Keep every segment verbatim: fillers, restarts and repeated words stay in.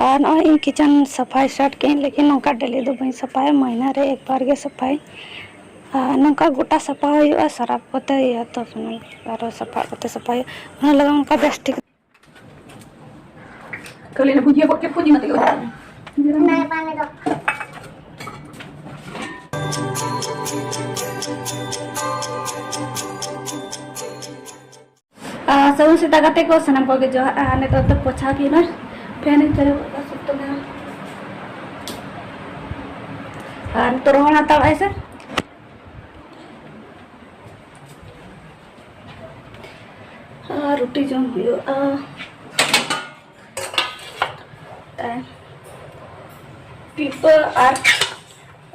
ᱟᱨ ᱱᱚᱜᱼᱚᱭ ᱤᱧ ᱠᱤᱪᱮᱱ ᱥᱟᱯᱷᱟᱭ ᱥᱴᱟᱨᱴ ᱠᱮᱫᱟᱹᱧ, ᱞᱮᱠᱤᱱ ᱱᱚᱝᱠᱟ ᱰᱮᱞᱤ ᱫᱚ ᱵᱟᱹᱧ ᱥᱟᱯᱷᱟᱭᱟ, ᱢᱟᱹᱦᱱᱟᱹ ᱨᱮ ᱮᱠᱵᱟᱨ ᱜᱮ ᱥᱟᱯᱷᱟᱭᱟᱹᱧ᱾ ᱟᱨ ᱱᱚᱝᱠᱟ ᱜᱚᱴᱟ ᱥᱟᱯᱷᱟ ᱦᱩᱭᱩᱜᱼᱟ, ᱥᱟᱨᱟᱯ ᱠᱚᱛᱮ, ᱤᱭᱟᱹ ᱛᱚ ᱥᱩᱱᱩᱢ ᱟᱨᱚ ᱥᱟᱯᱷᱟ ᱠᱟᱛᱮ ᱥᱟᱯᱷᱟ ᱦᱩᱭᱩᱜᱼᱟ, ᱚᱱᱟ ᱞᱟᱹᱜᱤᱫ ᱚᱱᱠᱟ ᱵᱮᱥ ᱴᱷᱤᱠ᱾ ᱠᱷᱟᱹᱞᱤ ᱚᱱᱟ ᱵᱷᱩᱡᱤᱭᱟᱹ ᱜᱚᱫ ᱠᱮᱫ ᱠᱚ, ᱡᱤᱞ ᱟᱛᱮ ᱜᱮ ᱚᱡᱚᱜ ᱠᱮᱫ ᱢᱮ᱾ ᱟᱨ ᱥᱟᱹᱜᱩᱱ ᱥᱮᱛᱟᱜ ᱜᱟᱛᱮ ᱠᱚ, ᱥᱟᱱᱟᱢ ᱠᱚᱜᱮ ᱡᱚᱦᱟᱨ᱾ ᱟᱨ ᱱᱤᱛᱚᱜ ᱫᱚ ᱯᱳᱪᱷᱟᱣ ᱠᱤᱱᱟᱹᱧ, ᱯᱷᱮᱱ ᱤᱧ ᱪᱟᱹᱞᱩ ᱠᱟᱜᱼᱟ, ᱥᱚᱠᱛᱚ ᱢᱮᱱᱟᱜᱼᱟ᱾ ᱟᱨ ᱱᱤᱛᱚᱜ ᱨᱚᱦᱚᱲ ᱦᱟᱛᱟᱲᱚᱜᱼᱟᱭ ᱥᱮ᱾ ᱟᱨ ᱨᱩᱴᱤ ᱡᱚᱢ ᱦᱩᱭᱩᱜᱼᱟ᱾ ᱛᱟᱭ ᱯᱤᱯᱟᱹ ᱟᱨ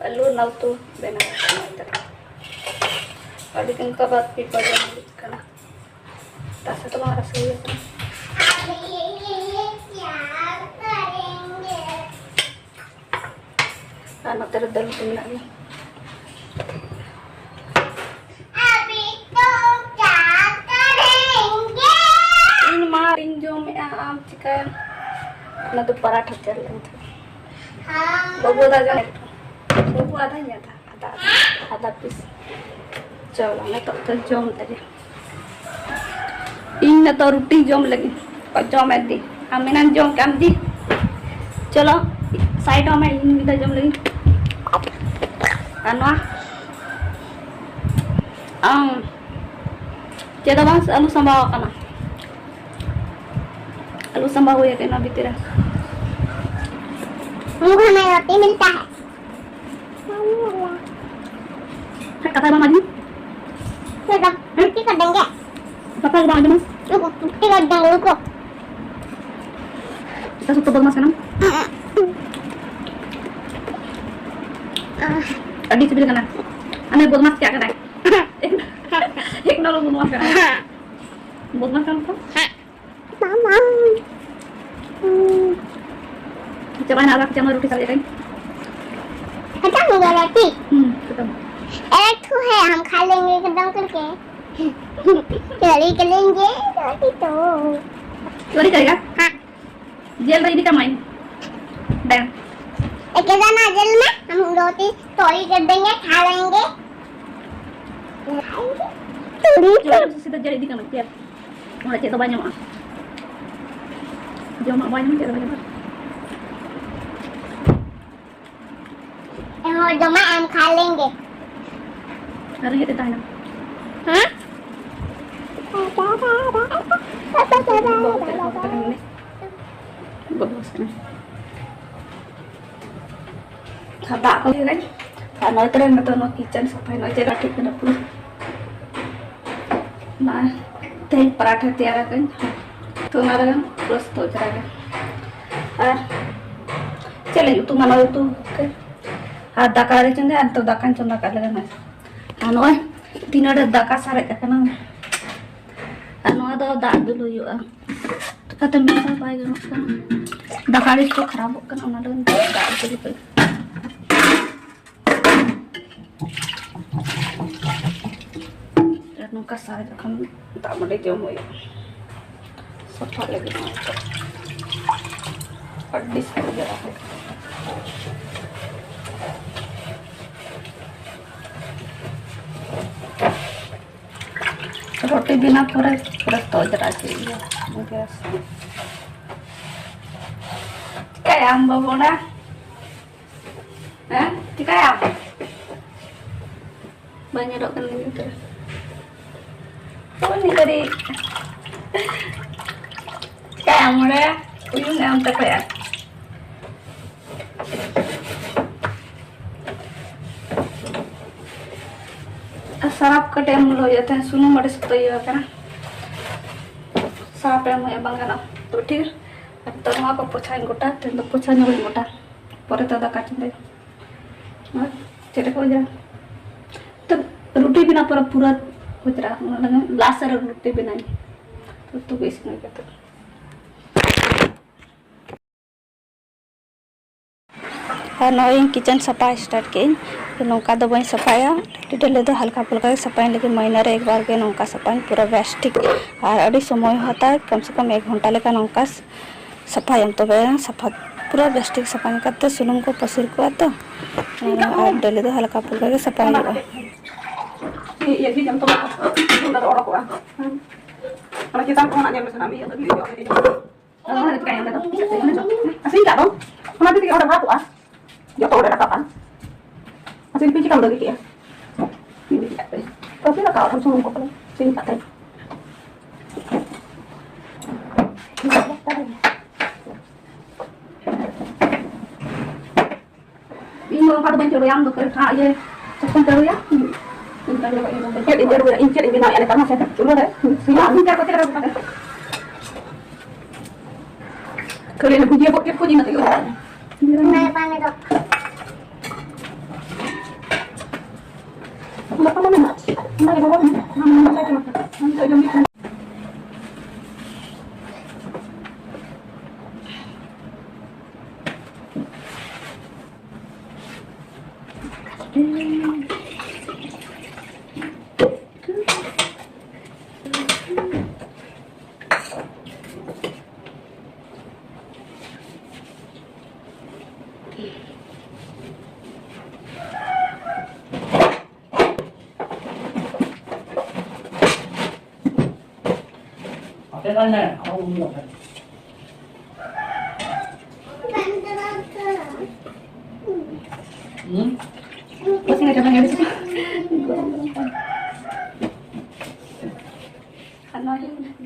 ᱟᱹᱞᱩ ᱨᱮᱱᱟᱜ ᱩᱛᱩ ᱵᱮᱱᱟᱣ ᱠᱟᱱᱟ ᱱᱤᱛᱚᱜ᱾ ᱟᱹᱰᱤ ᱫᱤᱱ ᱠᱚ ᱵᱟᱫ ᱯᱤᱯᱟᱹ ᱡᱚᱢ ᱦᱩᱭᱩᱜ ᱠᱟᱱᱟ᱾ ᱛᱟᱥᱮ ᱫᱚ ᱵᱟᱝ ᱨᱟᱥᱮ ᱦᱩᱭ ᱟᱠᱟᱱᱟ᱾ ᱟᱨ ᱱᱚᱛᱮ ᱨᱮ ᱫᱟᱹᱞ ᱩᱛᱩ ᱢᱮᱱᱟᱜ ᱜᱮᱭᱟ᱾ ᱤᱧ ᱢᱟ ᱤᱧ ᱡᱚᱢᱮᱫᱼᱟ, ᱟᱢ ᱪᱤᱠᱟᱹᱭᱟᱢ? ᱚᱱᱟ ᱫᱚ ᱯᱟᱨᱟᱴᱷᱟ ᱛᱮᱭᱟᱨ ᱞᱮᱱ ᱛᱟᱦᱮᱸᱫ᱾ ᱵᱟᱹᱵᱩ ᱫᱟᱜ ᱡᱚᱢ, ᱵᱟᱹᱵᱩ ᱟᱫᱷᱟᱧ ᱟᱫᱷᱟ, ᱟᱫᱷᱟ, ᱟᱫᱷᱟ, ᱟᱫᱷᱟ ᱯᱤᱥ᱾ ᱪᱚᱞᱚ, ᱱᱤᱛᱚᱜ ᱫᱚ ᱡᱚᱢ ᱞᱮᱜᱮ᱾ ᱤᱧ ᱱᱤᱛᱚᱜ ᱨᱩᱴᱤ ᱡᱚᱢ ᱞᱟᱹᱜᱤᱫ᱾ ᱚᱠᱚᱭ ᱡᱚᱢᱮᱫ ᱫᱤ? ᱟᱢ ᱮᱱᱟᱝ ᱡᱚᱢ ᱠᱮᱫ ᱟᱢ ᱫᱤ᱾ ᱪᱚᱞᱚ, ᱥᱟᱭᱤᱰᱚᱜ ᱢᱮ, ᱤᱧ ᱢᱤᱫ ᱫᱷᱟᱣ ᱡᱚᱢ ᱞᱟᱹᱜᱤᱫ᱾ ᱟᱨ ᱱᱚᱣᱟ? ᱟᱢ ᱪᱮᱫ ᱦᱚᱸ ᱵᱟᱝ, ᱟᱹᱞᱩ ᱥᱟᱢᱵᱟᱣ ᱟᱠᱟᱱᱟ᱾ ᱟᱹᱞᱩ ᱥᱟᱢᱵᱟᱣ ᱦᱩᱭ ᱟᱠᱟᱱᱟ ᱵᱷᱤᱛᱤᱨ ᱨᱮ᱾ मुंह में रोटी मिलता है। ᱦᱮᱸ, ᱠᱟᱛᱷᱟ ᱵᱟᱢ ᱟᱸᱡᱚᱢᱟ? ᱪᱮᱫ ᱫᱚ? ᱪᱮᱫ ᱠᱚ ᱰᱮᱝᱜᱮ? ᱠᱟᱛᱷᱟ ᱜᱮ ᱵᱟᱢ ᱟᱸᱡᱚᱢᱟ? ᱪᱮᱫ ᱠᱚ ᱰᱮᱝᱜᱮ ᱠᱚ? ᱮᱴᱟ ᱥᱚᱠᱛᱚ ᱵᱚᱫᱢᱟᱥ ᱠᱟᱱᱟᱢ᱾ ᱟᱹᱰᱤ ᱥᱤᱵᱤᱞ ᱠᱟᱱᱟ᱾ ᱟᱢᱮ ᱵᱚᱫᱢᱟᱥ ᱪᱮᱫ ᱠᱟᱱᱟᱭ? ᱮᱠ ᱱᱚᱢᱵᱚᱨ ᱵᱚᱫᱢᱟᱥ ᱠᱟᱱᱟᱭ᱾ ᱵᱚᱫᱢᱟᱥ ᱠᱟᱱᱟᱢ ᱛᱚ? ᱢᱟᱢᱟ᱾ ᱦᱩᱸ᱾ ᱪᱟᱵᱟᱭᱮᱱᱟ, ᱟᱨ ᱪᱟᱢᱟ ᱨᱩᱴᱤ ᱥᱟᱨᱮᱡ ᱟᱠᱟᱫᱟᱹᱧ᱾ ᱠᱷᱟᱴᱟ ᱦᱚᱸ ᱜᱟᱞᱟ ᱴᱷᱤᱠ᱾ ᱦᱩᱸ, ᱠᱷᱟᱴᱟ᱾ एक ठो है, हम खा लेंगे एकदम करके। चोरी करेंगे, रोटी तो। चोरी करेगा? हाँ। जेल ᱨᱮ ᱤᱫᱤ ᱠᱟᱢᱟᱹᱧ᱾ एक जना जेल में हम रोटी चोरी कर देंगे, खा लेंगे। चोरी कर। ᱥᱤᱫᱷᱟᱹ ᱡᱮᱞ ᱤᱫᱤ ᱠᱟᱱᱟ, ᱡᱮᱞ᱾ ᱚᱸᱰᱮ ᱪᱮᱫ ᱫᱚ ᱵᱟᱭ ᱧᱟᱢᱚᱜᱼᱟ᱾ ᱡᱚᱢᱟᱜ ᱵᱟᱭ ᱧᱟᱢᱚᱜᱼᱟ, ᱪᱮᱫ ᱦᱚᱸ ᱵᱟᱭ ᱧᱟᱢᱚᱜᱼᱟ᱾ ᱮᱱᱦᱚᱸ ᱡᱚᱢᱟᱜ ᱮᱢ ᱠᱷᱟ ᱞᱮᱝᱜᱮ᱾ ᱟᱨ ᱨᱮᱸᱜᱮᱡ ᱛᱮ ᱛᱟᱦᱮᱱᱟ᱾ ᱦᱮᱸ? ᱵᱟᱵᱟ ᱥᱮᱱ᱾ ᱟᱨ ᱫᱟᱜ ᱠᱚ ᱧᱩᱭᱟᱹᱧ᱾ ᱟᱨ ᱱᱚᱜᱼᱚᱭ ᱛᱚᱨᱟ ᱱᱤᱛᱚᱜ ᱱᱚᱣᱟ ᱠᱤᱪᱮᱱ ᱥᱟᱯᱷᱟᱭ, ᱱᱚᱜᱼᱚᱭ ᱪᱮᱫ ᱞᱮᱠᱟ ᱴᱷᱤᱠ ᱠᱟᱱᱟ ᱯᱩᱨᱟᱹ᱾ ᱱᱚᱜᱼᱚᱭ ᱛᱮᱦᱮᱧ ᱯᱟᱨᱟᱴᱷᱟ ᱛᱮᱭᱟᱨ ᱟᱠᱟᱫᱟᱹᱧ᱾ ᱛᱚ ᱚᱱᱟ ᱨᱮᱜᱮ ᱯᱩᱨᱟᱹ ᱥᱚᱠᱛᱚ ᱚᱡᱽᱨᱟ ᱜᱮ᱾ ᱟᱨ ᱪᱮᱫ ᱞᱟᱹᱜᱤᱫ ᱩᱛᱩ ᱢᱟ ᱱᱚᱜᱼᱚᱭ ᱩᱛᱩ ᱠᱮᱫ᱾ ᱟᱨ ᱫᱟᱠᱟ ᱟᱹᱣᱨᱤ ᱪᱚᱸᱫᱟᱭᱟ, ᱟᱨ ᱱᱤᱛᱚᱜ ᱫᱟᱠᱟᱧ ᱪᱚᱸᱫᱟ ᱠᱟᱜ ᱞᱮᱜᱮ ᱱᱚᱜᱼᱚᱭ᱾ ᱟᱨ ᱱᱚᱜᱼᱚᱭ ᱛᱤᱱᱟᱹᱜ ᱰᱷᱮᱨ ᱫᱟᱠᱟ ᱥᱟᱨᱮᱡ ᱟᱠᱟᱱᱟ᱾ ᱟᱨ ᱱᱚᱣᱟ ᱫᱚ ᱫᱟᱜ ᱫᱩᱞ ᱦᱩᱭᱩᱜᱼᱟ᱾ ᱪᱤᱠᱟᱹᱛᱮ ᱢᱮᱥᱟ ᱵᱟᱭ ᱜᱟᱱᱚᱜ ᱠᱟᱱᱟ᱾ ᱫᱟᱠᱟ ᱟᱹᱲᱤᱥ ᱠᱚ ᱠᱷᱟᱨᱟᱯᱚᱜ ᱠᱟᱱᱟ, ᱚᱱᱟ ᱞᱟᱹᱜᱤᱫ ᱫᱟᱜ ᱫᱩᱞ ᱦᱩᱭᱩᱜᱼᱟ᱾ ᱟᱨ ᱱᱚᱝᱠᱟ ᱥᱟᱨᱮᱡ ᱞᱮᱠᱷᱟᱱ ᱫᱟᱜ ᱢᱟᱹᱰᱤ ᱡᱚᱢ ᱦᱩᱭᱩᱜᱼᱟ᱾ ᱥᱟᱯᱷᱟ ᱞᱟᱹᱜᱤᱫ ᱱᱚᱣᱟ ᱠᱚ ᱟᱹᱰᱤ ᱥᱟᱸᱜᱮ ᱵᱮᱲᱟ ᱦᱚᱸ᱾ ᱨᱩᱴᱤ ᱵᱮᱱᱟᱣ ᱯᱚᱨᱮ ᱯᱩᱨᱟᱹ ᱛᱚᱡᱽᱨᱟ ᱠᱮᱫ ᱜᱮ ᱜᱮᱥ᱾ ᱪᱤᱠᱟᱹᱭᱟᱢ ᱵᱟᱹᱵᱩ ᱚᱱᱟ? ᱦᱮᱸ? ᱪᱤᱠᱟᱹᱭᱟᱢ? ᱵᱟᱝ ᱧᱮᱞᱚᱜ ᱠᱟᱱᱟ ᱱᱤᱛᱚᱜ᱾ ᱩᱱᱤ ᱠᱟᱹᱴᱤᱡ᱾ ᱪᱤᱠᱟᱹᱭᱟᱢ ᱚᱸᱰᱮ? ᱩᱭᱩᱝ ᱮᱢ ᱛᱟᱠᱚᱭᱟ᱾ ᱟᱨ ᱥᱟᱨᱟᱯ ᱠᱟᱹᱴᱤᱡ ᱮᱢ ᱞᱚᱡᱚᱜ ᱛᱟᱦᱮᱸ, ᱥᱩᱱᱩᱢ ᱟᱹᱰᱤ ᱥᱚᱠᱛᱚ ᱤᱭᱟᱹ ᱟᱠᱟᱱᱟ᱾ ᱥᱟᱨᱟᱯ ᱮᱢ ᱦᱩᱭᱩᱜᱼᱟ, ᱵᱟᱝ ᱜᱟᱱᱚᱜᱼᱟ᱾ ᱛᱚ ᱴᱷᱤᱠ ᱜᱮᱭᱟ᱾ ᱟᱨ ᱱᱤᱛᱚᱜ ᱱᱚᱣᱟ ᱠᱚ ᱯᱳᱪᱷᱟᱧ ᱜᱚᱴᱟ, ᱛᱮᱦᱮᱧ ᱫᱚ ᱯᱳᱪᱷᱟ ᱧᱚᱜ ᱟᱹᱧ ᱜᱚᱴᱟ᱾ ᱯᱚᱨᱮ ᱛᱮ ᱫᱟᱠᱟ ᱪᱚᱸᱫᱟᱭᱟ᱾ ᱟᱨ ᱪᱮᱫ ᱞᱮᱠᱟ ᱚᱡᱽᱨᱟ? ᱛᱚ ᱨᱩᱴᱤ ᱵᱮᱱᱟᱣ ᱯᱚᱨᱮ ᱯᱩᱨᱟᱹ ᱚᱡᱽᱨᱟ, ᱚᱱᱟ ᱞᱟᱹᱜᱤᱫ ᱞᱟᱥ ᱨᱮ ᱨᱩᱴᱤ ᱵᱮᱱᱟᱣ᱾ ᱩᱛᱩ ᱠᱚ ᱤᱥᱤᱱ ᱦᱩᱭ ᱠᱟᱛᱮ᱾ ᱟᱨ ᱱᱚᱜᱼᱚᱭ ᱤᱧ ᱠᱤᱪᱮᱱ ᱥᱟᱯᱷᱟ ᱥᱴᱟᱨᱴ ᱠᱮᱫᱟᱹᱧ᱾ ᱱᱚᱝᱠᱟ ᱫᱚ ᱵᱟᱹᱧ ᱥᱟᱯᱷᱟᱭᱟ, ᱰᱮᱞᱤ ᱫᱚ ᱦᱟᱞᱠᱟ ᱯᱷᱩᱞᱠᱟ ᱜᱮ ᱥᱟᱯᱷᱟᱭᱟᱹᱧ, ᱞᱮᱠᱤᱱ ᱢᱟᱹᱦᱱᱟᱹ ᱨᱮ ᱮᱠ ᱵᱟᱨ ᱜᱮ ᱱᱚᱝᱠᱟ ᱥᱟᱯᱷᱟᱧ ᱯᱩᱨᱟᱹ ᱵᱮᱥ ᱴᱷᱤᱠ᱾ ᱟᱨ ᱟᱹᱰᱤ ᱥᱚᱢᱚᱭ ᱦᱚᱸ ᱦᱟᱛᱟᱣᱟ, ᱠᱚᱢ ᱥᱮ ᱠᱚᱢ ᱮᱠ ᱜᱷᱚᱱᱴᱟ ᱞᱮᱠᱟ ᱱᱚᱝᱠᱟ ᱥᱟᱯᱷᱟᱭᱟᱢ, ᱛᱚᱵᱮ ᱥᱟᱯᱷᱟ ᱯᱩᱨᱟᱹ ᱵᱮᱥ ᱴᱷᱤᱠ ᱥᱟᱯᱷᱟ ᱠᱟᱛᱮ ᱥᱩᱱᱩᱢ ᱠᱚ ᱯᱟᱹᱥᱤᱨ ᱠᱚᱜᱼᱟ ᱛᱚ, ᱟᱨ ᱰᱟᱹᱞᱤ ᱫᱚ ᱦᱟᱞᱠᱟ ᱯᱩᱞᱠᱟ ᱜᱮ ᱥᱟᱯᱷᱟ ᱦᱩᱭᱩᱜᱼᱟ᱾ ᱤᱭᱟᱹ ᱜᱮ ᱡᱚᱢ ᱛᱟᱢᱟ, ᱚᱱᱟ ᱫᱚ ᱚᱰᱚᱠᱚᱜᱼᱟ᱾ ᱚᱱᱟ ᱪᱮᱛᱟᱱ ᱠᱷᱚᱱᱟᱜ ᱧᱮᱞ ᱢᱮᱥᱮ, ᱟᱢ ᱤᱭᱟᱹ ᱫᱚ ᱤᱭᱟᱹ ᱫᱚ᱾ ᱟᱨ ᱚᱱᱟ ᱫᱚ ᱪᱤᱠᱟᱹᱭᱮᱱᱟ? ᱟᱥᱮ ᱤᱧ ᱫᱚ ᱚᱸᱰᱮ ᱵᱷᱟᱜᱚᱜᱼᱟ᱾ ᱡᱚᱛᱚ ᱚᱸᱰᱮ ᱨᱟᱠᱟᱵᱼᱟ᱾ ᱟᱪᱪᱷᱟ, ᱯᱤ ᱪᱤᱠᱟᱢ ᱫᱟᱹᱵᱤ ᱠᱮᱜᱼᱟ? ᱯᱤ ᱨᱟᱠᱟᱵ ᱟᱠᱟᱱ ᱥᱩᱱᱩᱢ ᱠᱚ ᱯᱟᱞᱮ᱾ ᱥᱤᱧ ᱠᱟᱛᱮ᱾ ᱤᱧ ᱫᱚ ᱚᱱᱠᱟ ᱫᱚ ᱵᱟᱹᱧ ᱪᱟᱹᱞᱩᱭᱟ, ᱟᱢ ᱫᱚ ᱠᱷᱟᱹᱞᱤ ᱴᱷᱟ-, ᱤᱭᱟᱹ, ᱪᱮᱫ ᱠᱚᱢ ᱪᱟᱹᱞᱩᱭᱟ? ᱤᱧ ᱪᱮᱫ ᱤᱧ ᱵᱮᱱᱟᱣᱮᱫᱼᱟ ᱱᱮᱛᱟᱨ ᱢᱟᱥᱮ ᱪᱩᱞᱦᱟᱹ ᱨᱮ? ᱥᱤᱢᱟ ᱟᱹᱜᱩ ᱠᱟᱛᱮ ᱠᱷᱟᱹᱞᱤ ᱚᱱᱟ ᱵᱷᱩᱡᱤᱭᱟᱹ ᱜᱚᱫ ᱠᱮᱫ ᱠᱚ ᱡᱤᱞ ᱟᱛᱮ ᱜᱮ᱾ ᱜᱟᱯᱟ ᱢᱟ ᱢᱮᱱᱟᱜ᱾ ᱚᱱᱟ ᱜᱮ ᱵᱟᱵᱟ ᱢᱮᱱᱟᱜ᱾ ᱚᱱᱟ ᱢᱟ ᱢᱮᱱᱟᱜ ᱛᱟᱭ ᱠᱟᱱᱟ᱾ ᱚᱱᱟ ᱱᱤᱛᱚᱜ ᱡᱚᱢ ᱦᱩᱭᱩᱜ ᱠᱟᱱᱟ᱾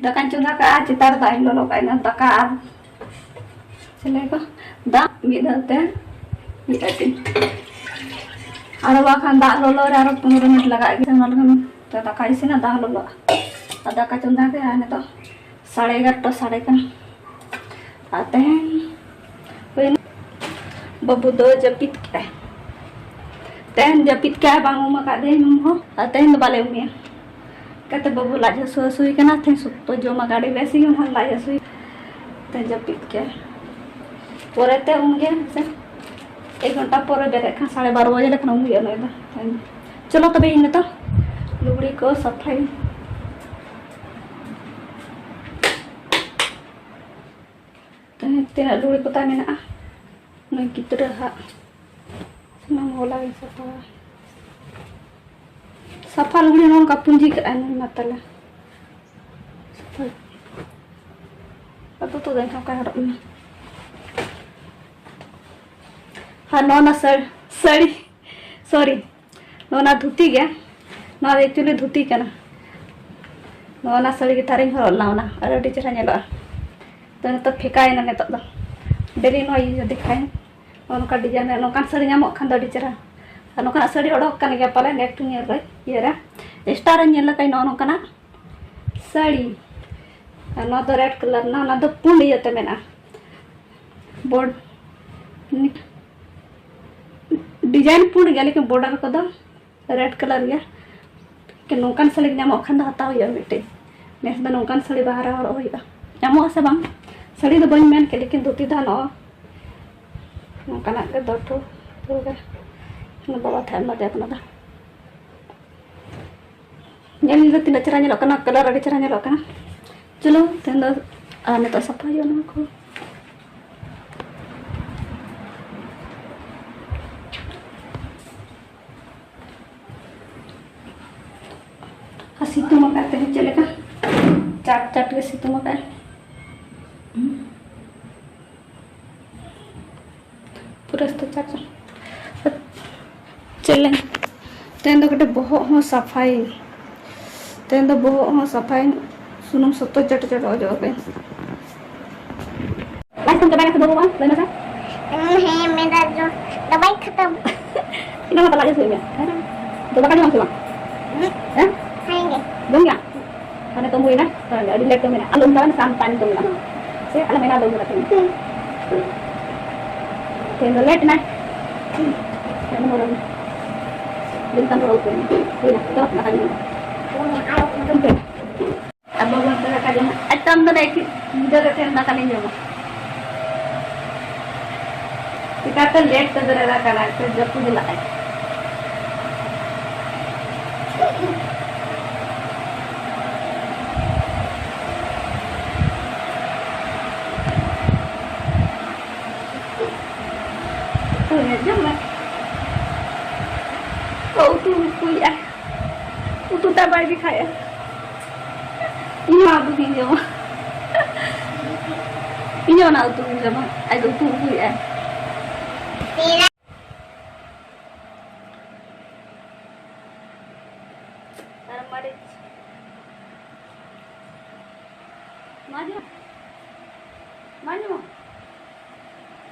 ᱫᱟᱠᱟᱧ ᱪᱚᱸᱫᱟ ᱠᱟᱜᱼᱟ, ᱪᱮᱛᱟᱱ ᱨᱮ ᱫᱟᱜ ᱤᱧ ᱞᱚᱞᱚ ᱠᱟᱜᱼᱟ, ᱤᱱᱟᱹ ᱫᱟᱠᱟ ᱟᱨ ᱪᱮᱞᱮ ᱠᱚ ᱫᱟᱜ ᱢᱤᱫ ᱫᱷᱟᱣ ᱛᱮ ᱢᱤᱫ ᱟᱹᱴᱤ᱾ ᱟᱨ ᱵᱟᱠᱷᱟᱱ ᱫᱟᱜ ᱞᱚᱞᱚ ᱨᱮ ᱟᱨᱚ ᱯᱚᱱᱨᱚ ᱢᱤᱱᱤᱴ ᱞᱟᱜᱟᱜ ᱜᱮᱭᱟ, ᱚᱱᱟ ᱞᱟᱹᱜᱤᱫ ᱛᱮ ᱫᱟᱠᱟ ᱤᱥᱤᱱᱟ, ᱫᱟᱜ ᱞᱚᱞᱚᱜᱼᱟ᱾ ᱟᱨ ᱫᱟᱠᱟ ᱪᱚᱸᱫᱟ ᱠᱟᱜᱼᱟ ᱱᱤᱛᱚᱜ ᱥᱟᱲᱮ ᱮᱜᱟᱨᱚᱴᱟ ᱥᱟᱲᱮ ᱠᱟᱱᱟ᱾ ᱟᱨ ᱛᱮᱦᱮᱧ ᱦᱩᱭᱱᱟ, ᱵᱟᱹᱵᱩ ᱫᱚ ᱡᱟᱹᱯᱤᱫ ᱠᱮᱜᱼᱟᱭ᱾ ᱛᱮᱦᱮᱧ ᱡᱟᱹᱯᱤᱫ ᱠᱮᱜᱼᱟᱭ, ᱵᱟᱝ ᱩᱢ ᱟᱠᱟᱫ ᱫᱮᱭᱟᱧ ᱩᱢ ᱦᱚᱸ᱾ ᱟᱨ ᱛᱮᱦᱮᱧ ᱫᱚ ᱵᱟᱞᱮ ᱩᱢᱮᱭᱟ᱾ ᱠᱟᱛᱮ ᱵᱟᱹᱵᱩ ᱞᱟᱡ ᱦᱟᱹᱥᱩ ᱦᱟᱹᱥᱩᱭ ᱠᱟᱱᱟ, ᱛᱮᱦᱮᱧ ᱥᱚᱠᱛᱚ ᱡᱚᱢᱟ ᱟᱹᱰᱤ ᱵᱮᱥ ᱜᱮ, ᱚᱱᱟ ᱞᱟᱡ ᱦᱟᱹᱥᱩᱭ ᱛᱮ ᱡᱟᱹᱯᱤᱫ ᱠᱮᱜᱼᱟᱭ᱾ ᱯᱚᱨᱮᱛᱮ ᱩᱢ ᱜᱮ ᱦᱮᱸᱥᱮ, ᱮᱠ ᱜᱷᱚᱱᱴᱟ ᱯᱚᱨᱮ ᱵᱮᱨᱮᱫ ᱠᱷᱟᱱ ᱥᱟᱲᱮ ᱵᱟᱨᱚ ᱵᱟᱡᱮ ᱞᱮᱠᱷᱟᱱ ᱩᱢ ᱦᱩᱭᱩᱜᱼᱟ ᱱᱩᱭ ᱫᱚ᱾ ᱪᱚᱞᱚ ᱛᱚᱵᱮ ᱤᱧ ᱱᱤᱛᱚᱜ ᱞᱩᱜᱽᱲᱤ ᱠᱚ ᱥᱟᱯᱷᱟᱭ᱾ ᱛᱮᱦᱮᱧ ᱛᱤᱱᱟᱹᱜ ᱞᱩᱜᱽᱲᱤ ᱠᱚ ᱛᱟᱭ ᱢᱮᱱᱟᱜᱼᱟ, ᱱᱩᱭ ᱜᱤᱫᱽᱨᱟᱹ ᱦᱟᱸᱜ ᱥᱟᱱᱟᱢ ᱦᱚᱞᱟᱧ ᱥᱟᱯᱷᱟᱭᱟ᱾ ᱥᱟᱯᱷᱟ ᱞᱩᱜᱽᱲᱤ ᱱᱚᱝᱠᱟ ᱯᱩᱸᱡᱤ ᱠᱟᱜᱼᱟᱭ ᱱᱩᱭ ᱢᱟ ᱛᱟᱞᱮ᱾ ᱥᱟᱯᱷᱟ᱾ ᱟᱫᱚ ᱛᱚ ᱫᱟᱹᱧ ᱱᱚᱝᱠᱟ ᱦᱚᱨᱚᱜ ᱢᱮ᱾ ᱟᱨ ᱱᱚᱣᱟ ᱱᱟ ᱥᱟᱹᱲ-, ᱥᱟᱹᱲᱤ, ᱥᱚᱨᱤ, ᱱᱚᱣᱟ ᱱᱟ ᱫᱷᱩᱛᱤ ᱜᱮ᱾ ᱱᱚᱣᱟ ᱫᱚ actually ᱫᱷᱩᱛᱤ ᱠᱟᱱᱟ᱾ ᱱᱚᱣᱟ ᱱᱟ ᱥᱟᱹᱲᱤ ᱜᱮ ᱛᱷᱟᱨᱤᱧ ᱦᱚᱨᱚᱜ ᱞᱮᱱᱟ, ᱚᱱᱟ ᱟᱨ ᱟᱹᱰᱤ ᱪᱮᱦᱨᱟ ᱧᱮᱞᱚᱜᱼᱟ᱾ ᱛᱚ ᱱᱤᱛᱚᱜ ᱯᱷᱮᱸᱠᱟᱭᱮᱱᱟ ᱱᱤᱛᱚᱜ ᱫᱚ᱾ Daily ᱱᱚᱣᱟ ᱤᱭᱟᱹ ᱫᱮᱠᱷᱟᱭᱟᱹᱧ᱾ ᱱᱚᱜᱼᱚ ᱱᱚᱝᱠᱟ design ᱨᱮ ᱱᱚᱝᱠᱟᱱ ᱥᱟᱹᱲᱤ ᱧᱟᱢᱚᱜ ᱠᱷᱟᱱ ᱫᱚ ᱟᱹᱰᱤ ᱪᱮᱦᱨᱟ᱾ ᱟᱨ ᱱᱚᱝᱠᱟᱱᱟᱜ ᱥᱟᱹᱲᱤ ᱚᱰᱚᱠ ᱠᱟᱱ ᱜᱮᱭᱟ ᱯᱟᱞᱮᱱ, ᱮᱠᱴᱩ ᱧᱮᱞ ᱨᱮ, ᱤᱭᱟᱹ ᱨᱮ, Insta ᱨᱮ ᱧᱮᱞ ᱞᱮᱠᱷᱟᱱ ᱱᱚᱜᱼᱚ ᱱᱚᱝᱠᱟᱱᱟᱜ ᱥᱟᱹᱲᱤ᱾ ᱟᱨ ᱱᱚᱣᱟ ᱫᱚ red colour ᱨᱮᱱᱟᱜ, ᱚᱱᱟ ᱫᱚ ᱯᱩᱸᱰ ᱤᱭᱟᱹᱛᱮ ᱢᱮᱱᱟᱜᱼᱟ᱾ ᱵᱚᱰ-, design ᱯᱩᱸᱰ ᱜᱮᱭᱟ, ᱞᱮᱠᱤᱱ border ᱠᱚᱫᱚ red colour ᱜᱮᱭᱟ᱾ ᱠᱤ ᱱᱚᱝᱠᱟᱱ ᱥᱟᱹᱲᱤ ᱧᱟᱢᱚᱜ ᱠᱷᱟᱱ ᱫᱚ ᱦᱟᱛᱟᱣ ᱦᱩᱭᱩᱜᱼᱟ ᱢᱤᱫᱴᱮᱡ᱾ ᱱᱮᱥ ᱫᱚ ᱱᱚᱝᱠᱟᱱ ᱥᱟᱹᱲᱤ ᱵᱟᱦᱟ ᱨᱮ ᱦᱚᱨᱚᱜ ᱦᱩᱭᱩᱜᱼᱟ᱾ ᱧᱟᱢᱚᱜ ᱟᱥᱮ ᱵᱟᱝ? ᱥᱟᱹᱲᱤ ᱫᱚ ᱵᱟᱹᱧ ᱢᱮᱱ ᱠᱮᱫ, ᱞᱮᱠᱤᱱ ᱫᱷᱩᱛᱤ ᱫᱚ ᱱᱚᱜᱼᱚ ᱱᱚᱝᱠᱟᱱᱟᱜ ᱜᱮ ᱫᱚᱨ ᱴᱷᱩ ᱴᱷᱩ ᱜᱮ᱾ ᱵᱟᱵᱟ ᱴᱷᱮᱱ ᱮᱢᱟ ᱫᱮᱭᱟ ᱠᱟᱱᱟ ᱫᱚ᱾ ᱧᱮᱞ ᱧᱮᱞ ᱛᱮ ᱛᱤᱱᱟᱹᱜ ᱪᱮᱦᱨᱟ ᱧᱮᱞᱚᱜ ᱠᱟᱱᱟ, colour ᱟᱹᱰᱤ ᱪᱮᱦᱨᱟ ᱧᱮᱞᱚᱜ ᱠᱟᱱᱟ᱾ ᱪᱚᱞᱚ, ᱛᱮᱦᱮᱧ ᱫᱚ ᱟᱨ ᱱᱤᱛᱚᱜ ᱥᱟᱯᱷᱟ ᱦᱩᱭᱩᱜᱼᱟ ᱱᱚᱣᱟ ᱠᱚ᱾ ᱟᱨ ᱥᱤᱛᱩᱝ ᱟᱠᱟᱫ ᱛᱮᱦᱮᱧ ᱪᱮᱫ ᱞᱮᱠᱟ? ᱪᱟᱴ ᱪᱟᱴ ᱜᱮ ᱥᱤᱛᱩᱝ ᱟᱠᱟᱫ᱾ ᱯᱩᱨᱟᱹ ᱥᱮᱛᱟᱜ ᱪᱟᱨ ᱪᱟᱨ᱾ ᱪᱮᱫ ᱞᱮ-, ᱛᱮᱦᱮᱧ ᱫᱚ ᱠᱟᱹᱴᱤᱡ ᱵᱚᱦᱚᱜ ᱦᱚᱸ ᱥᱟᱯᱷᱟᱭᱟᱹᱧ᱾ ᱛᱮᱦᱮᱧ ᱫᱚ ᱵᱚᱦᱚᱜ ᱦᱚᱸ ᱥᱟᱯᱷᱟᱭᱟᱹᱧ᱾ ᱥᱩᱱᱩᱢ ᱥᱚᱠᱛᱚ ᱪᱚᱴ ᱪᱚᱴ ᱚᱡᱚᱜ ᱟᱠᱟᱫᱟᱹᱧ᱾ ᱟᱡ ᱛᱮᱢ ᱪᱟᱵᱟᱭ ᱱᱟᱥᱮ ᱵᱟᱹᱵᱩ ᱵᱟᱝ? ᱞᱟᱹᱭ ᱢᱮᱥᱮ᱾ ᱦᱮᱸ, ᱢᱮᱱᱫᱟ ᱡᱚ-, ᱪᱟᱵᱟᱭ ᱠᱷᱟᱛᱚᱢ᱾ ᱤᱱᱟᱹ ᱢᱟ ᱛᱟᱞᱟ ᱜᱮ ᱥᱩᱭ ᱢᱮ᱾ ᱦᱮᱸ? ᱫᱚ ᱫᱟᱠᱟ ᱡᱚᱢᱟᱢ ᱥᱮ ᱵᱟᱝ? ᱦᱮᱸ? ᱦᱮᱸ ᱜᱮ᱾ ᱡᱚᱢ ᱜᱮᱭᱟ? ᱦᱟᱱᱮ ᱛᱚᱢ ᱦᱩᱭᱱᱟ, ᱛᱟᱦᱞᱮ ᱟᱹᱰᱤ late ᱛᱚᱢ ᱮᱱᱟ᱾ ᱟᱞᱚᱢ ᱪᱟᱞᱟᱜᱼᱟ, ᱥᱟᱢ time ᱛᱚᱢ ᱮᱱᱟ᱾ ᱥᱮ ᱟᱞᱚᱢ ᱮᱱᱟ, ᱟᱞᱚᱢ ᱮᱱᱟ ᱛᱚᱢ ᱮᱱᱟ᱾ ᱛᱮᱦᱮᱧ ᱫᱚ late ᱮᱱᱟᱭ᱾ ᱫᱤᱱ ᱠᱟᱱ ᱨᱚᱲ ᱩᱛᱩ ᱦᱩᱭᱱᱟ, ᱪᱚ ᱫᱟᱠᱟ ᱡᱚᱢ᱾ ᱟᱵᱚ ᱵᱚᱱ ᱫᱟᱠᱟ ᱡᱚᱢᱟ᱾ ᱟᱪᱪᱷᱟ, ᱟᱢ ᱫᱚ ᱞᱟᱹᱭ ᱠᱮᱫ, ᱧᱤᱫᱟᱹ ᱨᱮ ᱛᱮᱦᱮᱧ ᱫᱟᱠᱟ ᱞᱤᱧ ᱡᱚᱢᱟ᱾ ᱪᱤᱠᱟᱹᱛᱮ late ᱛᱮ ᱵᱮᱨᱮᱫ ᱟᱠᱟᱱᱟ, ᱥᱮ ᱡᱟᱹᱯᱩᱫ ᱞᱟᱜᱼᱟᱭ? ᱡᱚᱢ ᱢᱮ᱾ ᱚ, ᱩᱛᱩ ᱠᱚ ᱦᱩᱭᱩᱜᱼᱟ᱾ ᱩᱛᱩ ᱛᱟ ᱵᱟᱭ ᱫᱮᱠᱷᱟᱭᱟ᱾ ᱤᱧ ᱦᱚᱸ ᱩᱛᱩ ᱜᱤᱧ ᱡᱚᱢᱟ᱾ ᱤᱧ ᱦᱚᱸ ᱚᱱᱟ ᱩᱛᱩ ᱜᱤᱧ ᱡᱚᱢᱟ᱾ ᱟᱡ ᱫᱚ ᱩᱛᱩ ᱩᱛᱩᱭᱮᱫᱼᱟᱭ᱾ ᱟᱨ ᱢᱟᱹᱨᱤᱪ᱾ ᱢᱟ ᱡᱚᱢ᱾ ᱢᱟ ᱡᱚᱢ᱾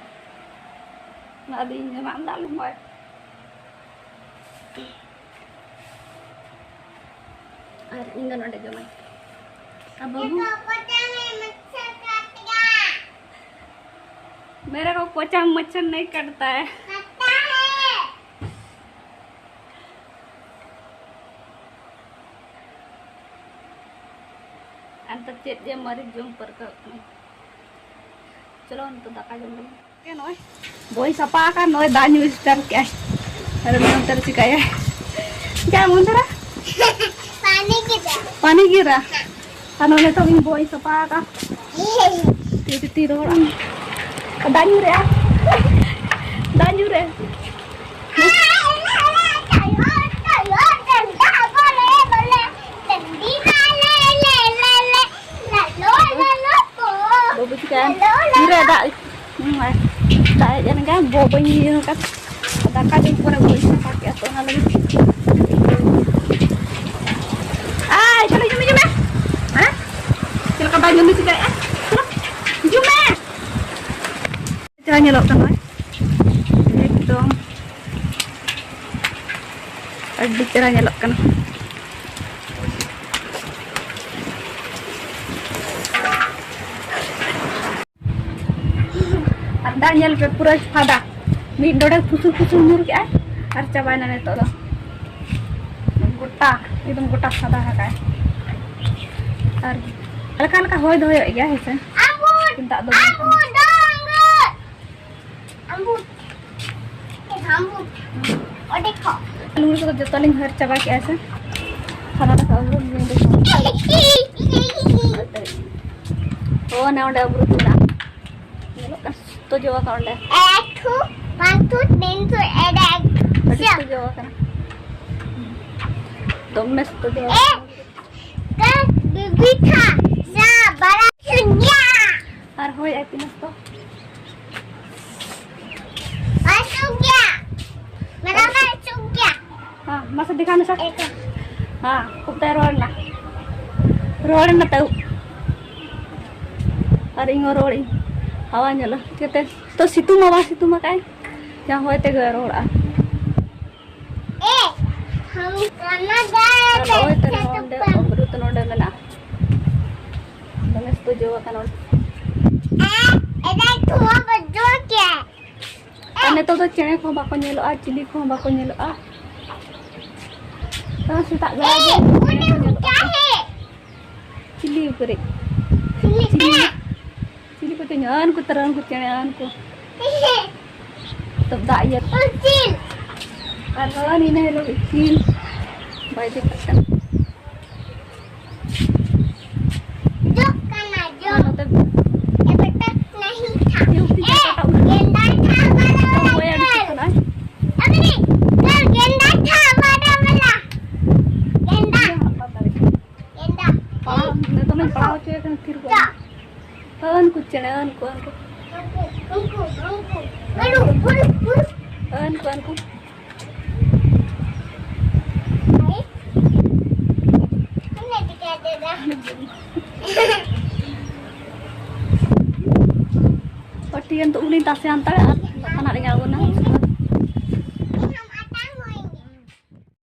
ᱢᱟ ᱟᱹᱰᱤ ᱤᱧ ᱡᱚᱢᱟ, ᱟᱢ ᱫᱚ ᱟᱞᱚᱢ ᱦᱚᱭ᱾ ᱟᱨ ᱤᱧ ᱫᱚ ᱱᱚᱰᱮ ᱡᱚᱢᱟᱹᱧ᱾ ᱟᱨ ᱵᱟᱹᱵᱩ? मेरे को पोछा मच्छर नहीं काटता है। ᱟᱨ ᱱᱤᱛᱚᱜ ᱪᱮᱫ ᱡᱮ ᱢᱟᱹᱨᱤᱪ ᱡᱚᱢ ᱯᱟᱹᱨᱠᱟᱹᱣ ᱠᱟᱱᱟ᱾ ᱪᱚᱞᱚ ᱱᱤᱛᱚᱜ ᱫᱟᱠᱟ ᱡᱚᱢ ᱞᱟᱹᱜᱤᱫ᱾ ᱱᱚᱜᱼᱚᱭ ᱵᱚᱭ ᱥᱟᱯᱟ ᱟᱠᱟᱱ, ᱱᱚᱜᱼᱚᱭ ᱫᱟᱜ ᱧᱩ start ᱠᱮᱜᱼᱟᱭ᱾ ᱟᱨ ᱩᱱᱤ ᱚᱱᱛᱮ ᱨᱮ ᱪᱤᱠᱟᱹᱭᱟᱭ? ᱪᱟ ᱢᱚᱱᱫᱚᱨᱟ? पानी गिरा। पानी गिरा? ᱟᱨ ᱱᱚᱜᱼᱚᱭ ᱱᱤᱛᱚᱜ ᱤᱧ ᱵᱚᱭ ᱥᱟᱯᱟ ᱟᱠᱟᱱ᱾ ᱛᱤ ᱛᱤ ᱨᱚᱦᱚᱲ᱾ ᱫᱟᱜ ᱧᱩ ᱨᱮ, ᱫᱟᱜ ᱧᱩ ᱨᱮ᱾ ᱵᱟᱹᱵᱩ ᱪᱤᱠᱟᱹᱭᱮᱱ? ᱧᱩᱨᱮ ᱫᱟᱜ᱾ ᱦᱩᱸ, ᱟᱨ ᱫᱟᱜ ᱦᱮᱡ ᱮᱱ ᱜᱮ, ᱵᱚ ᱵᱟᱹᱧ ᱤᱭᱟᱹ ᱟᱠᱟᱫ᱾ ᱫᱟᱠᱟ ᱡᱚᱢ ᱯᱚᱨᱮ ᱵᱚ ᱤᱥᱤᱱ ᱠᱮᱫ ᱛᱚ ᱚᱱᱟ ᱞᱟᱹᱜᱤᱫ᱾ ᱟᱭ, ᱪᱚᱞᱚ ᱦᱤᱡᱩᱜ ᱢᱮ, ᱦᱤᱡᱩᱜ ᱢᱮ᱾ ᱦᱮᱸ? ᱪᱮᱫ ᱞᱮᱠᱟ ᱵᱟᱭ ᱧᱩᱨᱩ ᱪᱤᱠᱟᱹᱭᱮᱫᱼᱟ? ᱪᱚᱞᱚ, ᱦᱤᱡᱩᱜ ᱢᱮ᱾ ᱪᱮᱦᱨᱟ ᱧᱮᱞᱚᱜ ᱠᱟᱱᱟ, ᱮᱠᱫᱚᱢ ᱟᱹᱰᱤ ᱪᱮᱦᱨᱟ ᱧᱮᱞᱚᱜ ᱠᱟᱱᱟ᱾ ᱟᱨ ᱫᱟᱜ ᱧᱮᱞ ᱯᱮ, ᱯᱩᱨᱟᱹ ᱥᱟᱫᱟ, ᱢᱤᱫ ᱰᱚᱸᱰᱮᱠ ᱯᱷᱩᱥᱩᱨ ᱯᱷᱩᱥᱩᱨ ᱧᱩᱨ ᱠᱮᱜᱼᱟᱭ ᱟᱨ ᱪᱟᱵᱟᱭᱮᱱᱟ ᱱᱤᱛᱚᱜ ᱫᱚ᱾ ᱜᱚᱴᱟ, ᱮᱠᱫᱚᱢ ᱜᱚᱴᱟ ᱥᱟᱫᱟ ᱟᱠᱟᱜᱼᱟᱭ᱾ ᱟᱨ ᱦᱟᱞᱠᱟ ᱦᱟᱞᱠᱟ ᱦᱚᱭ ᱫᱚ ᱦᱚᱭᱚᱜ ᱜᱮᱭᱟ, ᱦᱮᱸ ᱥᱮ? ᱠᱤᱱᱛᱩ ᱫᱟᱜ ᱫᱚ ᱵᱟᱝ ᱠᱟᱱᱟ᱾ ᱟᱢᱵᱩ᱾ ᱟᱢᱵᱩ᱾ ᱚᱸᱰᱮ ᱠᱷᱚᱱ᱾ ᱞᱩᱜᱽᱲᱤ ᱠᱚᱫᱚ ᱡᱚᱛᱚ ᱞᱤᱧ ᱦᱟᱹᱨ ᱪᱟᱵᱟ ᱠᱮᱜᱼᱟ ᱥᱮ᱾ ᱥᱟᱨᱟ ᱫᱟᱠᱟ ᱟᱹᱵᱨᱩ ᱞᱤᱧ ᱫᱚᱦᱚ᱾ ᱚ, ᱚᱱᱮ ᱚᱸᱰᱮ ᱟᱹᱵᱨᱩ ᱠᱮᱫᱟ᱾ ᱧᱮᱞᱚᱜ ᱠᱟᱱᱟ ᱥᱩᱛᱟᱹ ᱡᱚ ᱟᱠᱟᱱ ᱚᱸᱰᱮ᱾ ᱮᱠᱴᱩ᱾ One, two, three, two, ᱮᱰᱮᱠ᱾ ᱟᱹᱰᱤ ᱥᱚᱠᱛᱚ ᱡᱚ ᱟᱠᱟᱱᱟ᱾ ᱫᱚᱢᱮ ᱥᱚᱠᱛᱚ ᱡᱚ ᱮ, ᱟᱠᱟᱱᱟ᱾ ᱠᱟ, ᱵᱤᱵᱤ ᱛᱷᱟ, ᱥᱟ, ᱵᱟᱨᱟ, ᱥᱩᱱᱭᱟ᱾ ᱟᱨ ᱦᱳᱭ, ᱟᱭ ᱛᱤᱱᱟᱹᱜ ᱛᱚ? ᱵᱟᱨᱟ, ᱥᱩᱱᱭᱟ᱾ ᱢᱮᱨᱟ ᱵᱟᱨᱟ, ᱥᱩᱱᱭᱟ᱾ ᱦᱮᱸ, ᱢᱟᱥᱮ ᱫᱮᱠᱷᱟᱣ ᱢᱮᱥᱮ᱾ ᱮᱠᱫᱚᱢ᱾ ᱦᱮᱸ, ᱠᱷᱩᱵ ᱛᱟᱭ ᱨᱚᱲ ᱮᱱᱟ᱾ ᱨᱚᱲ ᱮᱱᱟ ᱛᱟᱹᱣ᱾ ᱟᱨ ᱤᱧ ᱦᱚᱸ ᱨᱚᱲ ᱤᱧ᱾ ᱦᱟᱣᱟ ᱧᱚᱜ ᱞᱮ᱾ ᱪᱤᱠᱟᱹᱛᱮ? ᱛᱚ ᱥᱤᱛᱩᱝ ᱢᱟ ᱵᱟᱝ ᱥᱤᱛᱩᱝ ᱟᱠᱟᱫ᱾ ᱡᱟᱦᱟᱸ ᱦᱚᱭ ᱛᱮᱜᱮ ᱨᱚᱦᱚᱲᱚᱜᱼᱟ᱾ ᱮ, ᱦᱟᱢ ᱠᱟᱱᱟ ᱜᱟᱭ ᱟᱨ ᱱᱚᱜᱼᱚᱭ ᱛᱚ ᱱᱚᱰᱮ ᱟᱢᱨᱩᱫ ᱱᱚᱰᱮ ᱢᱮᱱᱟᱜᱼᱟ᱾ ᱫᱚᱢᱮ ᱥᱚᱠᱛᱚ ᱡᱚ ᱟᱠᱟᱱᱟ ᱱᱚᱰᱮ᱾ ᱮ, ᱮᱫᱟᱭ ᱛᱷᱩᱣᱟ ᱵᱚᱡᱚ ᱠᱮ᱾ ᱟᱨ ᱱᱤᱛᱚᱜ ᱫᱚ ᱪᱮᱬᱮ ᱠᱚᱦᱚᱸ ᱵᱟᱠᱚ ᱧᱮᱞᱚᱜᱼᱟ, ᱪᱤᱞᱤ ᱠᱚᱦᱚᱸ ᱵᱟᱠᱚ ᱧᱮᱞᱚᱜᱼᱟ᱾ ᱟᱨ ᱥᱮᱛᱟᱜ ᱵᱮᱲᱟ ᱮ, ᱜᱮ ᱪᱮᱬᱮ ᱠᱚ ᱧᱮᱞᱚᱜᱼᱟ᱾ ᱪᱤᱞᱤ ᱩᱠᱩᱨᱤᱡ? ᱪᱤᱞᱤ ᱪᱤᱞᱤ? ᱪᱮᱬᱮ? ᱪᱤᱞᱤ ᱠᱚᱪᱚ ᱧᱚᱜ, ᱟᱱᱠᱩ ᱛᱟᱨᱟ, ᱩᱱᱠᱩ ᱪᱮᱬᱮ, ᱟᱱᱠᱩ᱾ ᱛᱚ ᱫᱟᱜ ᱤᱭᱟᱹ᱾ ᱩᱱᱠᱤᱱ᱾ ᱟᱨ ᱱᱚᱣᱟ ᱱᱤᱱᱟᱹ ᱦᱤᱞᱳᱜ ᱤᱥᱤᱱ ᱵᱟᱭ ᱫᱮᱠᱷᱟᱜ ᱠᱟᱱᱟ᱾ ᱡᱚᱜ ᱠᱟᱱᱟ, ᱡᱚᱜ᱾ ᱱᱚᱛᱮ ᱮ, ᱵᱮᱴᱟ, ᱱᱟᱦᱤ ᱛᱷᱟ᱾ ᱮ, ᱩᱥᱤ ᱮ, ᱠᱟᱴᱟ ᱩᱞ᱾ ᱜᱮᱸᱫᱟ ᱛᱷᱟ ᱵᱟᱞᱟ ᱚᱠᱚᱭ ᱟᱹᱰᱤ ᱵᱟᱞᱟ᱾ ᱥᱤᱛᱩᱝ ᱟᱭ? ᱟᱵᱤᱱᱤ, ᱜᱮᱸᱫᱟ ᱛᱷᱟ ᱵᱟᱞᱟ ᱵᱟᱞᱟ᱾ ᱜᱮᱸᱫᱟ᱾ ᱜᱮᱸᱫᱟ᱾ ᱯᱟᱲᱦᱟᱣ, ᱱᱤᱛᱚᱜ ᱢᱟᱧ ᱯᱟᱲᱦᱟᱣ ᱦᱚᱪᱚᱭᱮ ᱠᱟᱱᱟ, ᱛᱷᱤᱨ ᱠᱚᱜ ᱢᱮ᱾ ᱟᱹᱱᱠᱩ ᱪᱮᱬᱮ, ᱟᱹᱱᱠᱩ, ᱟᱹᱱᱠᱩ᱾ ᱩᱱᱠᱩ, ᱩᱱᱠᱩ᱾ ᱵᱩᱨᱩ, ᱵᱩᱨᱩ, ᱵᱩᱨᱩ᱾ ᱟᱹᱱᱠᱩ, ᱟᱹᱱᱠᱩ᱾ ᱟᱭ᱾ ᱟᱢ ᱞᱮ ᱴᱤᱠᱟ ᱫᱮᱫᱟ᱾ ᱯᱟᱹᱴᱤᱭᱮᱱ ᱛᱚ ᱩᱱᱤ ᱛᱟᱥᱮ ᱦᱟᱱᱛᱟᱲ ᱟᱨ ᱵᱟᱠᱷᱟᱱ ᱦᱟᱸᱜ ᱤᱧ ᱟᱬᱜᱚᱱᱟ᱾